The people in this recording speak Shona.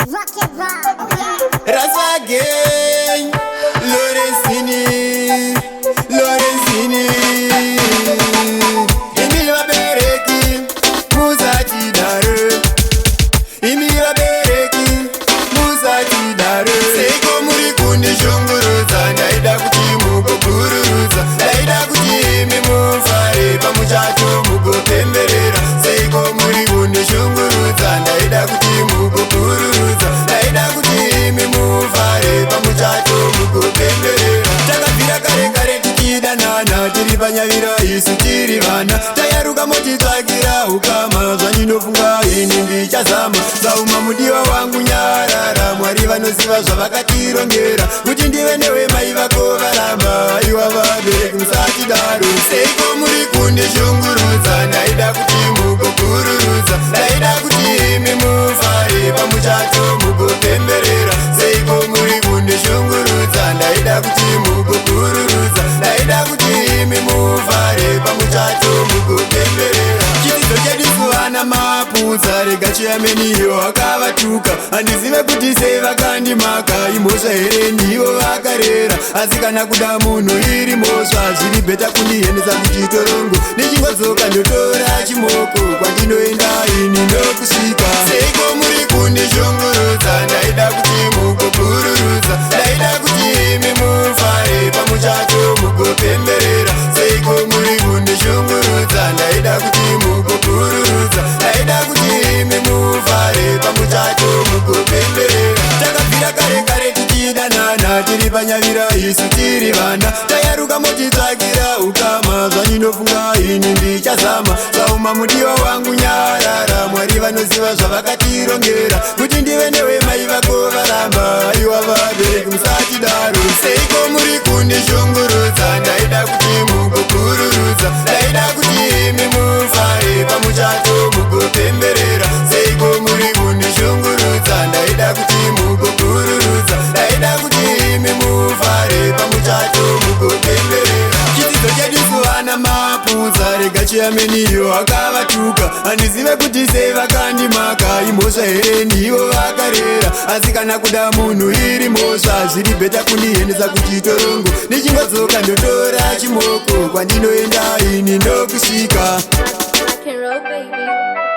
Rock and roll, yeah. Rasa gang, Lorenzini, Lorenzini. Imi vabereki, musatidaro. Imi vabereki, musatidaro. Seiko muri kundishungurudza? Ndaida kuti mugopururudza, ndaida kuti imi mufare pamuchato mugopemberera. Seiko muri kundishungurudza? Ndaida kuti mugopururudza, ndaida kuti imi mufare pamuchato mugopemberera. Takabvira kare kare tichidanana, tiri panyavira isu tiri vana. Tayaruka motitsvakira ukama, zvandinofunga ini ndichazama. Sauma mudiwa wangu, nyarara. Mwari vanoziva zvavakatirongera kuti ndive newe, mai vako varamba. Aiwa vabereki, musatidaro. Seiko muri kundishungurudza? Ndaida kuti mugopururudza, ndaida kuti imi mufare pamuchato mugopemberera. Seiko muri kundishungurudza? Ndaida kuti mugopururudza, ndaida kuti imi mufare pamuchato mugopemberera. Chidzidzo chedu suvana mapudza, rega chiyameniyo akavatuka. Handizive kuti sei vakandimaka, imhosva here? Ndivo vakarera. Asi kana kuda munhu iri mhosva, zviri better kundiendesa kuchitorongo. Ndichingodzoka ndotora chimoko, kwandinoenda ini ndokusvika. Seiko muri kundishungurudza? Ndaida kuti mugopururudza, ndaida kuti imi mufare pamuchato mugopemberera. Seiko muri kundishungurudza? Ndaida kuti mugopururudza, ndaida kuti imi mufare pamuchato mugopemberera. Takabvira kare kare tichidanana, tiri panyavira isu tiri vana. Tayaruka motitsvakira ukama, zvandinofunga ini ndichazama. Sauma mudiwa wangu, nyarara. Mwari vanoziva zvavakatirongera kuti ndive newe, mai vako varamba. Aiwa vabereki, musatidaro. Seiko muri kundishungurudza? Ndaida kuti mugopururudza, ndaida kuti imi mufare pamuchato mugopemberera. Seiko muri kundishungurudza? Ndaida kuti mugopururudza, ndaida kuti imi mufare pamuchato mugopemberera. Chidzidzo chedu suvana mapudza, rega chiyameniyo akavatuka. Handizive kuti sei vakandimaka, imhosva here? Ndivo vakarera. Asi kana kuda munhu iri mhosva, zviri better kundiendesa kuchitorongo. Ndichingodzoka ndotora chimoko, kwandinoenda ini ndokusvika. Rock and roll, baby.